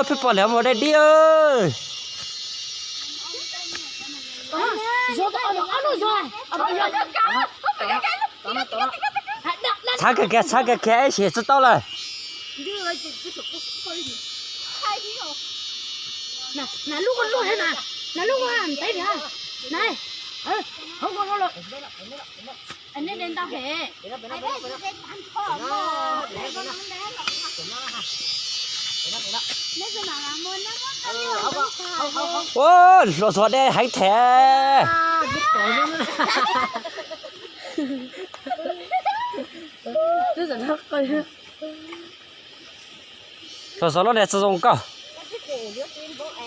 Peb pom liam mus dai dib. Txhab kiag kiag, txhab kiag kiag, ib sim tsis tau lawm. Ua, hluas xuav deb heev thiab. Hluas xuav lub niag tsis zoo koj.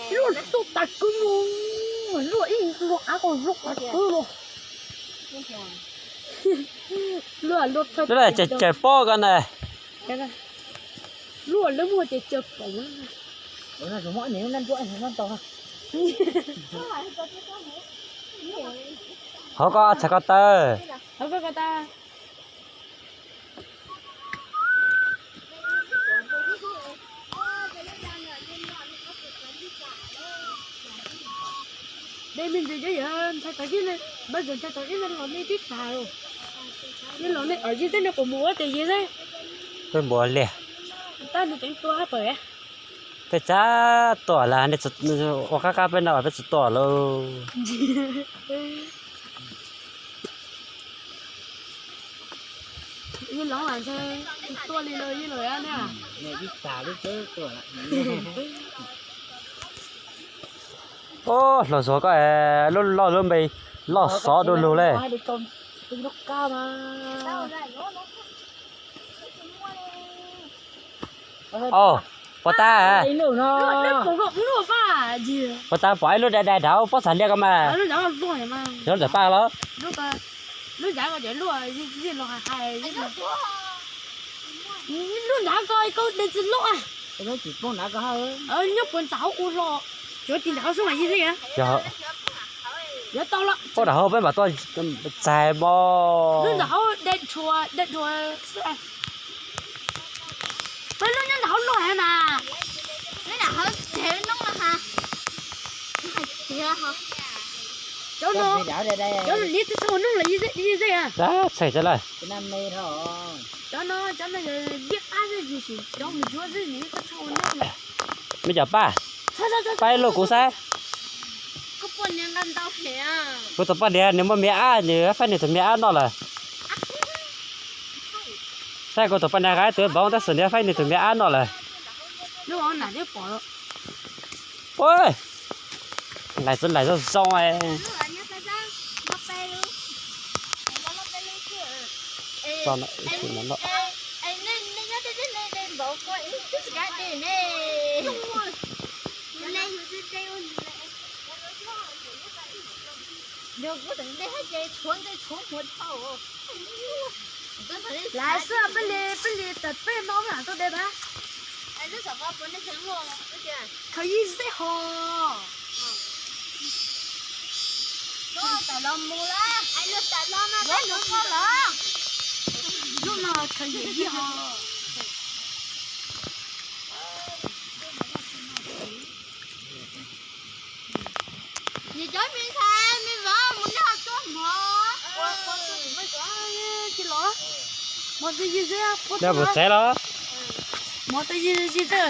Luaj tuaj tas kwv mus, luaj ib luaj av kom luaj tas kwv los. Luaj luaj thawj Lub niag ces caws pob ko na. Luaj lawv muaj ces caws pob. Hauv ko txhais ko taw. Dej me ntsis cov yawg ntshai tau ib, npaj ntshai tau ib los nej tib tas, nej los nej yig xwb, nej puas mus ua tes yig xwb. Peb npuav liag. Tab nws tseem tua hab pawg. Peb txav tuaj lawm, ua qab qab peb no peb tsis tuaj lauj. Yig los tsis tuaj li no yig los na. Ub, hluas xuav koj, lub loj lub npe loj xov du lug le. Au, puas tas? Puas tas pom ib lub dai dai nrad pob txha liaj ko mas? Yog ntawm paj los? Lub nrad ko, lub nrad ko ib kaub dej tsis loj. Nyob puag ntawm hauv ua los, cov tim ntawm hauv xwb mas yig xwb. Puag nram hauv peb mam tuaj txais mog. Lub nrad hauv dej dhua, dej dhua xwb. Peb lub nyob nrad hauv loj heev mas. Cov no, cov no liab txog ua noog los yig xwb. Txhais txhais lawm. Cov no, cov no yog liab qab xwb, yus tsis cov mus yuav xwb, nws txog ua noog. Me cov paj, paj ib lub kuv saib. Kuv tus poj niam nws muaj me ab, nws faib nws tus me ab noj lawm. Saib kuv tus poj niam nqa tus npoo tab sis nws faib nws tus me ab noj lawm. Ua, lais txawv lais zoo zoo. Lais xwb, peb li, peb li tas peb no mas tuaj de na. Khaws yig xwb hos. Lub no khaws yig hos. Niam cov me ntxhais me vauv mus noj tuaj mov. Mov twb yig xwb, puab txev los? Mov twb yig yig xwb.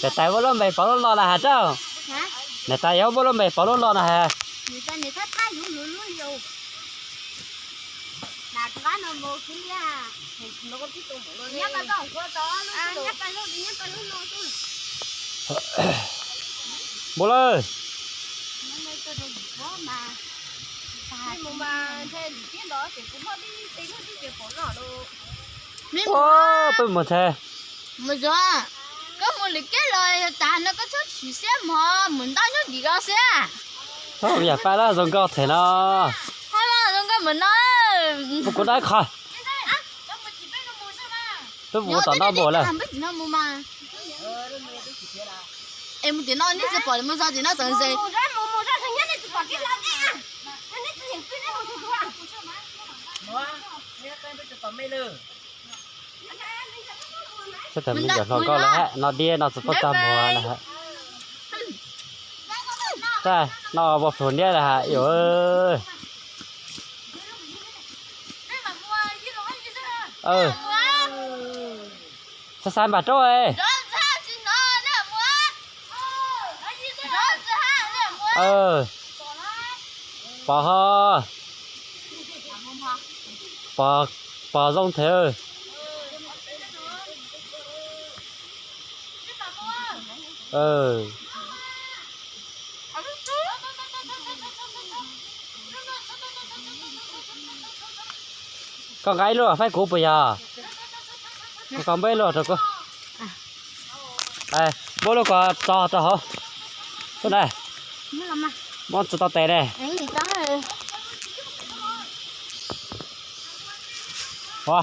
Niam tais muab lub npe pauv lub no na has rau. Niam tais yuav muab lub npe pauv lub no na has. Npau lawm. Peb mus nthe. Mus zov, koj mus lwm kiab los tas no koj txhob tsis siab mog, mus nto nyob tim ko xwb. Txhob yam pab lab zoo nkauj them no. Pab lab zoo nkauj mus no. Mus kuv dab qho. Peb mus tom no npaum lawm. Es mus tim no nej tsis pom mus zog tim no txawv ntse. Sab tas me nyuam hluas nkauj lawv hab, no diab no tsis paub txaj muag na hab. Txaj no ua pluag niab na hab, yus. Xav xav npam rau. Pov ho, pov, pov zoo thiab. Koj nqa ib lub faib kuv puas yog? Koj nqa ib lub rau kuv. Muab lub ko tso rau hauv. Tuaj na. Muab tsis tau tes ne. Ua,